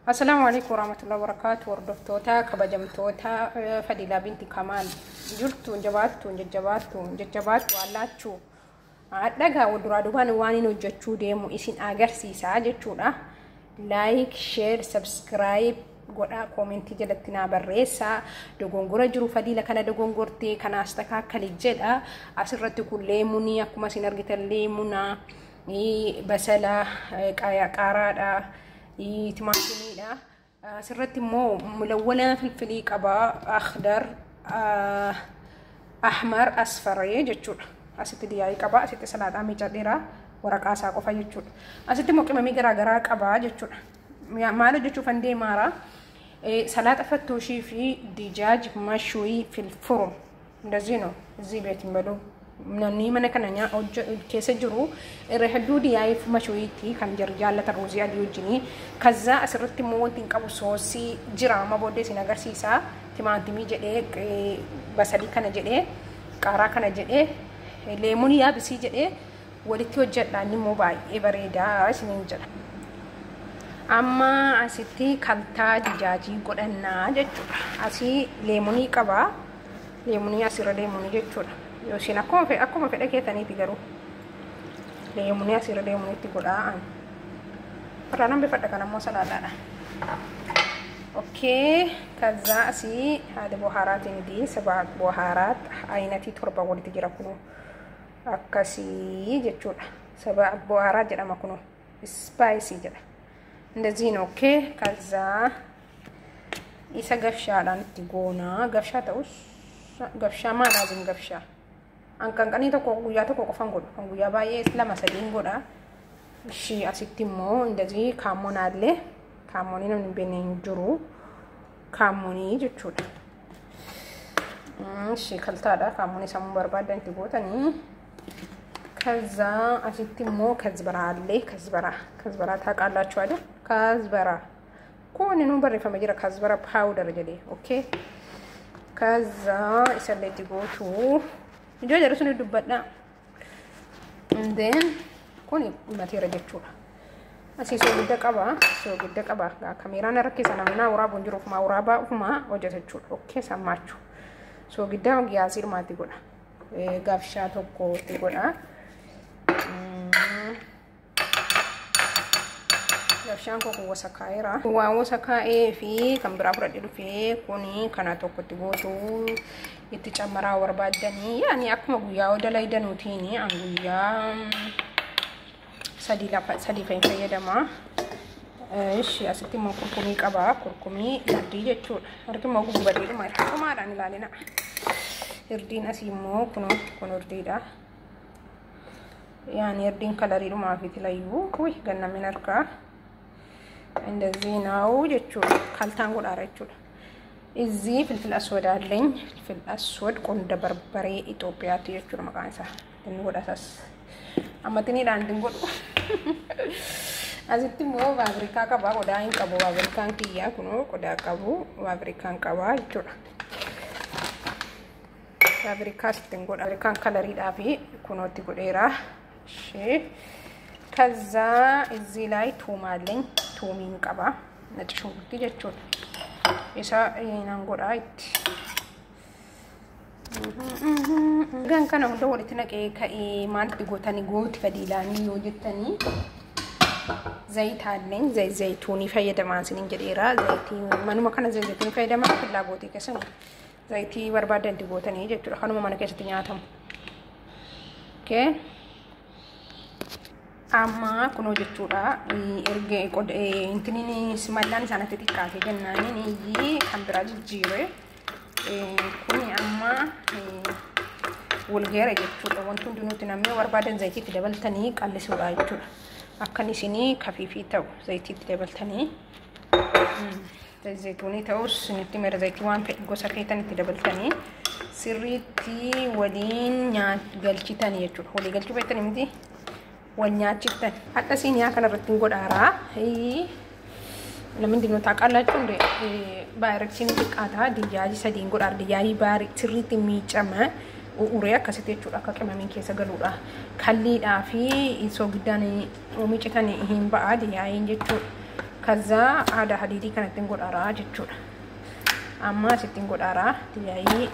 Assalaamu alaikum warahmatullahi wabarakatuh. Hordoftoota kabajamtoota Fadilaa Binti Kamaal jirtuun jabaattuun jajjabaattuun jajjabaattu allaachuu dhagaa duraa duubaan waan inni hojjechuu deemu isin agarsiisaa jechuudha. Like, share, subscribe godhaa, koomentii jalatti naa barreessaa. Dogongora jiru Fadila kana dogongortee kanaas takaakali jedha. Asirratti kun leemunii akkuma isin argitan leemunaa, basala, qaaraadha. Timaatimiidha. Asirratti immoo mulawwala filfilii qaba. Akhdar, ahmar, asfaree jechuudha. Asitti diyaayii qaba. Asitti salaaxaa miicadheera. Waraqaa isaa qofa jechuudha. Asitti immoo qimamii garaagaraa qaba jechuudha. Maal hojjechuuf an deemaara? Salaaxa fattooshii fi dijaaj mashuuyi fil furun. እንደዚህ ነው እዚህ ቤት የሚበሉ namni mana kana keessa jiru irra hedduu diyaayif mashuuyitti kan jarri jaallatan ruuzii adii wajjinii. Kaza asirratti immoo wanti hin qabu soosii jira, amma booddee isin agarsiisa. Timaatimii jedhee, basalii kana jedhee, qaaraa kana jedhee, leemunii yaabisii jedhee walitti hojjedha. Inni immoo baay'ee bareedaa isiniin jedha. Amma asitti kaltaa dijaajii godhannaa jechuudha. Asii leemunii qaba. Leemunii asirra leemunii jechuudha. Yoo isin akkuma fedha keessaniiti garuu leemunii asirra leemuniitti godhaa. Irraa nan bifadha kan ammoo salaadaadha. Okay, ከዛ asii haada bohaaraatiin di saba bohaaraat ayinatii torba walitti jira kunoo akkasii jechuudha. Saba bohaaraat jedhama kunoo spicy jedha. እንደዚህ ነው። Okay, ከዛ isa gafshaadhaan itti goonaa. Gafshaa ta'us gafshaa maalaazim gafshaa. Hanqanqanii tokko guyyaa tokko qofan godhu. Kan guyyaa baay'ee lama sadiin godha. Ishii asitti immoo እንደዚህ kaammoon allee kaammoonii namni hin beekne hin jiru. Kaammoonii jechuudha. Ishii kaltaadha. Kaammoonii sammuu barbaadan itti gootanii. ከዛ asitti immoo kazbaraa allee kazbaraa kazbaraa ታውቃላችሁ አይደል? Kazbaraa kun nu barreeffame jira kazbara powder jedhee. Okay. ከዛ isallee itti gootu. Ijoo jedhu sun dubbadha. And then kun dhumateera jechuudha. Asii soogidda qaba. Soogidda qaba. Kameeraan harka namni naa waraabuun jiru ofumaa waraabaa ofumaa hojjeta jechuudha. Okay, sammaachuu. Soogidda giyaasii dhumaatti godha. Gafshaa tokko itti godha. Gafshaan koo kun wasakaa'eera. Waan wasakaa'ee fi kan biraa fudhadhee dhufee kuni kana tokkotti gootu itti cammaraa barbaaddanii yaani akkuma guyyaa dalaydanuutiin an guyyaa sadii lafa sadii fayin fayyadama. Ishi asitti immoo kurkumii qaba. Kurkumii hirdii jechuudha. Harki immoo guggubateedhuma hir'umaadhaan ilaalina. Hirdiin asii immoo kun hirdiidha. Yaani hirdiin kalariidhumaa fi tilayyuu uy gannamin harkaa. እንደዚህ ነው jechuudha. Kaltaan godhaara jechuudha. እዚህ ፍልፍል አስወድ አለኝ። ፍልፍል አስወድ ቆንደ በርበሬ Itoophiyaatti jechuudha maqaan isaa. Inni godhasas. Ammatiniidhaan ittiin godhu. Asitti immoo faabrikaa qaba. Qodaa hin qabu. Faabrikaan kiyyaa kunoo qodaa qabu. Faabrikaan qaba jechuudha. Faabrikaa asitti hin godha. Faabrikaan kalariidhaa fi kunootti godheera. Ishee ከዛ እዚህ ላይ ቱም አለኝ። ቱሚን qaba. ነጭ ሽንኩርት jechuudha. Isa nan godhaa itti. Gan kana hunda walitti naqee ka'ee maalitti gootanii gooti fadiilaanii yoo jettanii zayita አለኝ. Zayituunii fayyadamaa isiniin jedheera. Zayitii manuma kana zayituunii fayyadamaa fillaa keessan zayitii barbaadan itti gootanii jechuudha. Kanuma mana keessatti nyaatamu. Okay. Amma kunoo jechuudha. Erga intiniin simallaan isaanitti xiqqaate jennaaniin iyyii kan biraa jijjiire. Kuni amma walgeera jechuudha. Wanti hundinuutti namni barbaadan zayitiitti dabaltanii qallisuudha jechuudha. Akkan isinii kafiifii ta'u zayitiitti dabaltanii. Zayituunii ta'us isinitti mera zayitii waan gosa feetan itti dabaltanii sirriitti waliin galchitanii jechuudha. Walii galchuu beektanii miti? Wal nyaachiftan. Hadha siiniyaa kanarratti hin godhaaraa. Namni dinuu taaqallaachuu hunde baay'ee xiqqaata. Dijaajii sadiin godhaara. Dijaajii baarii sirriitti miicama. Uree akkasitti jechuudha akka qimamiin keessa galuudha. Kalliidhaa fi soogidaan miicitan hin ba'a diyaayiin jechuudha. Kazaa haada hadiidii kanatti godhaaraa jechuudha. Amma asitti godhaaraa diyaayii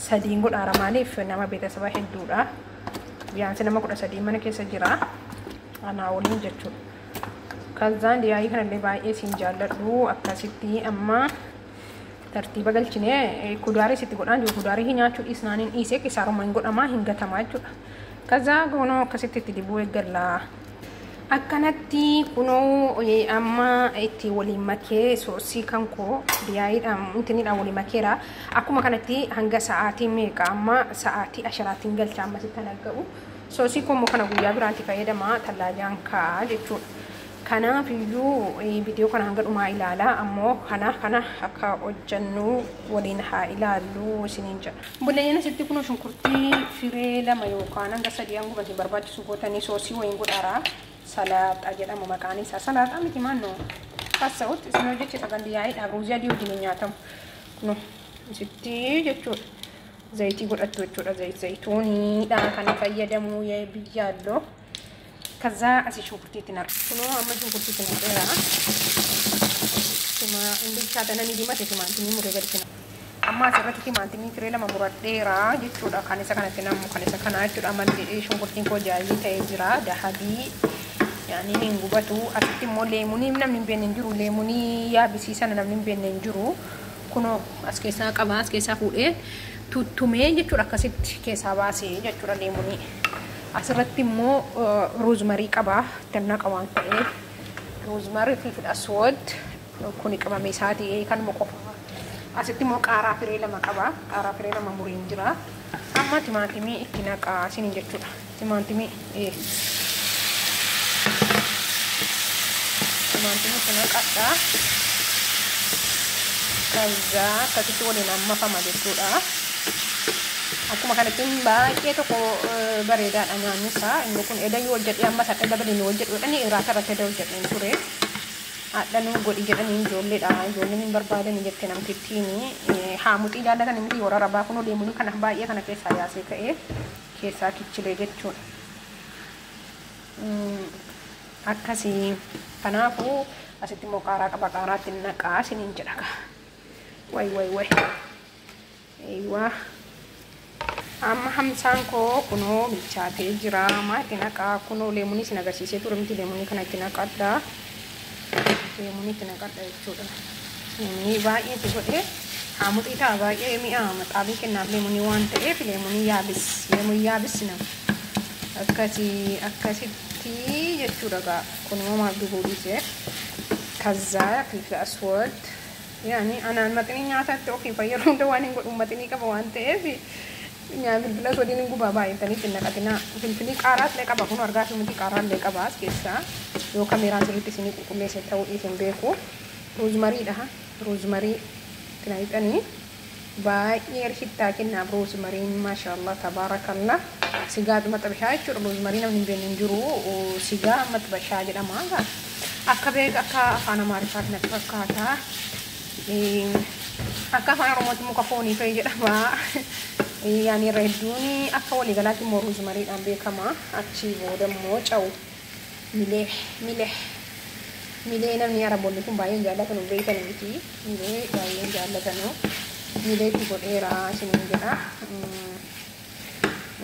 sadiin godhaara maaliif nama beetasaba hedduudha. Biyyaansi nama 13 mana keessa jira. Anaa waliin jechuudha. Kazaan diyaayii kanallee baay'ee siin jaalladhu akkasitti amma tartiiba galchinee kuduraalee sitti godhaan jiru kuduraalee nyaachuu dhiisnaaniin dhiisee kisaaruma hin godhamaa hin gatamaa jechuudha. Kazaa kunoo akkasitti itti dibuu eegalla. Akkanatti kunoo amma itti waliin makee soosii kan koo diyaayiidhaan intiniidhaan waliin makeera. Akkuma kanatti hanga sa'aatii meeqa amma sa'aatii 10 galcha amma sitti argamu. Soosii koo immoo kana guyyaa biraatti fayyadamaa tallaajaan kaa'a jechuudha. Kanaaf iyyuu viidiyoo kana hanga dhumaa ilaalaa ammoo kana akka hojjennu waliin haa ilaallu isiniin jedha. Buleeyyan asitti kunoo shunkurtii firee 2 yookaan hanga 3 hanguma isin barbaachisu gootanii soosii wayiin godhaaraa. Salaaxaa jedhama maqaan isaa. Salaaxaa miti maannoo haasa'utti isin hojjechiisa kan diyaayiidhaaf ruuzii adii wajjin nyaatamu. Kunoo asitti jechuudha. Zayitii godhattu jechuudha. Zayituuniidhaan kan fayyadamu biyyaaloo. Kazaa asii shunkurtii itti naqa. Kunoo amma shunkurtii itti naqeera. Bilchaatanii diimate timaatimii muree galchina. Amma asirratti timaatimii firee 2 muradheera jechuudha. Kan isa kanatti namu kan isa kanaa jechuudha. Amma shunkurtiin koo jaallii ta'ee jira. Dahabii yaani hin gubatu. Asitti immoo leemunii namni hin beekne hin jiru. Leemunii yaabisii sana namni hin beekne hin jiru. Kunoo as keessaa qaba. As keessaa fuudhee tuttumee jechuudha. Akkasitti keessaa baasee jechuudha leemunii. Asirratti immoo ruuzmarii qaba. Tannaqa waan ta'eef ruuzmarii fi aswad kuni qabame isaatii kanuma qofa. Asitti immoo qaaraa firee 2 qaba. Qaaraa firee 2 muriin jira. Amma timaatimii itti naqaa isiniin jechuudha. Timaatimii itti naqadha. Kazaa akkasitti waliin hammafama jechuudha. Akkuma kanatti baay'ee tokko bareedaadha nyaanni isaa. Inni kun edayyuu hojjedhee amma sadha dabalee hojjedhu jedhanii irraa irratti eda hojjedheen ture. Hadhanuu godhi jedhanii ijoolleedha. Ijoolleen hin barbaadani jette namtittiin haamuxii jaallatan miti warra rabaa kunoo leemunii kana baay'ee kana keessaa yaasee ka'ee keessaa kichilee jechuudha. Akkasii kanaafuu asitti immoo qaaraa qaba qaaraatti naqaa isiniin jedha. Way way way. Eeywaa. Amma hamsaan koo kunoo bilchaatee jira. Amma itti naqaa kunoo leemunii isin agarsiisee ture miti leemunii kana itti naqadha. Leemunii itti naqadha jechuudha. Leemunii baay'ee itti godhee haamuxii ta'a baay'ee mi'a maxaabii kennaaf leemunii waan ta'eef leemunii yaabis leemunii yaabis nama akkasii akkasitti jechuudha gaa kunoo maaf dubuu dhiisee kazaa filfila aswad yaani anaan maxinii nyaataatti ofii fayyadu hunda waan hin godhu maxinii qaba waan ta'eef filfila aswadiin hin gubaa baay'atanii itti naqatinaa filfilii qaaraas illee qaba kun argaa fi miti qaaraa illee qaba as keessaa yoo kameeraan sirriitti isinii qulqulleesse ta'uu dhiise hin beeku ruuzmariidha ruuzmarii itti naqxanii baay'ee shittaa kennaaf ruuzmariin maashaallah tabaarakallah sigaa maxxabashaa jechuudha ruuzmarii namni hin beekne hin jiru sigaa maxxabashaa jedhama akka beek akka afaan amaariffaatti natti fakkaata akka afaan oromootti muka foonii fa'i jedhama yaani irra hedduun akka waliigalaatti immoo ruuzmariidhaan beekama achii booda immoo cawu milee milee milee namni araboonni kun baay'een jaallatanu beekani miti milee baay'een jaallatanu milee itti godheera isiniin jedha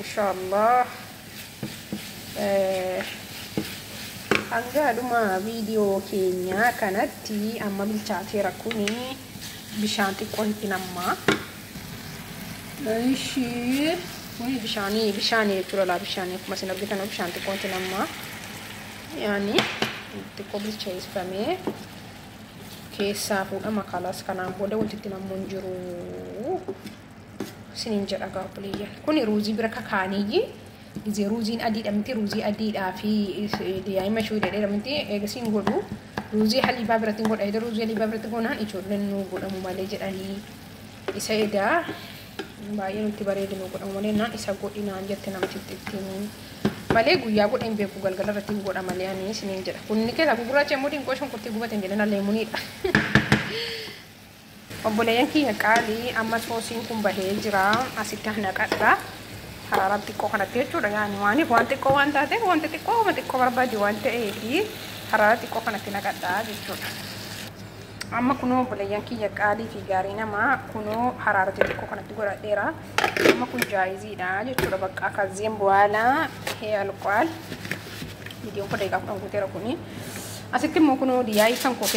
inshaallah hanga dhuma viidiyoo keenya kanatti amma bilchaateera kuni bishaan xiqqoo itti nammaa Ishii kuni bishaanii bishaanii jechuudha laa bishaanii akkuma isin argitan bishaan xiqqoo itti nammaa yaani xiqqoo bilcheeffamee keessaa fuudhama kalaas kanaan booda wanti namuu hin jiru isiniin jedha gaabbileeyyan kuni ruuzii bira kakaaniyyi gizee ruuziin adiidha miti ruuzii adiidhaa fi diyaa'ima mashuu jedheera miti eegasiin godhu ruuzii haliibaa biratti godha edda ruuzii haliibaa biratti goonaan ijoolleen nu godhamu malee jedhanii isa edaa baay'ee nutti bareedu nu godhamu malee naan isa godhinaan jette namtitti ittiin malee guyyaa godheen beeku galgala irratti hin godha malee ani isiniin jedha kunni keessaa gugurraacha immoo dinqoo shunkurtii gubateen jedhan leemuniidha. Obboleeyyan kiyya qaalii amma soosiin kun bahee jira asitti naqadha. Haraara xiqqoo kanatti jechuudha yaani waaniif waan xiqqoo waan taateef wanti xiqqoo homa xiqqoo barbaadi waan ta'eefi Haraara xiqqoo kanatti naqadhaa jechuudha. Amma kunoo obboleeyyan kiyya qaalii fi gaarii namaa, kunoo haraara xixiqqoo kanatti godhadheera. Amma kun jaayiziidha jechuudha. Bakka kazzeen bu'aalaa hee alqaal. Viidiyoon kun daqiiqaa 10 guuteera kuni. Asitti immoo kunoo diyaayii kan koo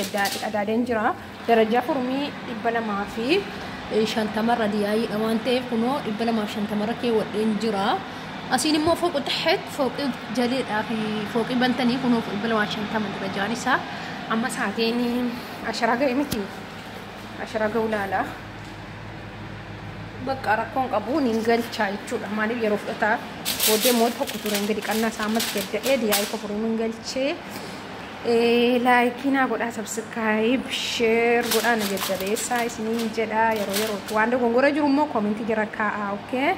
qadaadeen jira. Darajaa furmii 250rra diyaayiidha waan ta'eef kunoo 250rra keewwadheen jira. Asiin immoo fooqu taxeet fooqii jaleedhaa fi fooqii bantanii kunoo 250 darajaan isaa. Amma sa'aatiin 10 ga'e miti. 10 ga'u laala. Bakka rakkoon qabu niin galchaa jechuudha. Maaliif yeroo fudhataa booddee immoo tokko tureen gadi qannaa isaa ammatti gadda'ee diyaayii koo furuun galchee. Like naa godhaa, subscribe, share godhaa, na jajjabeessaa isiniin jedha. Yeroo yerootti waan dogongora jiru immoo comment jira kaa'aa, okay.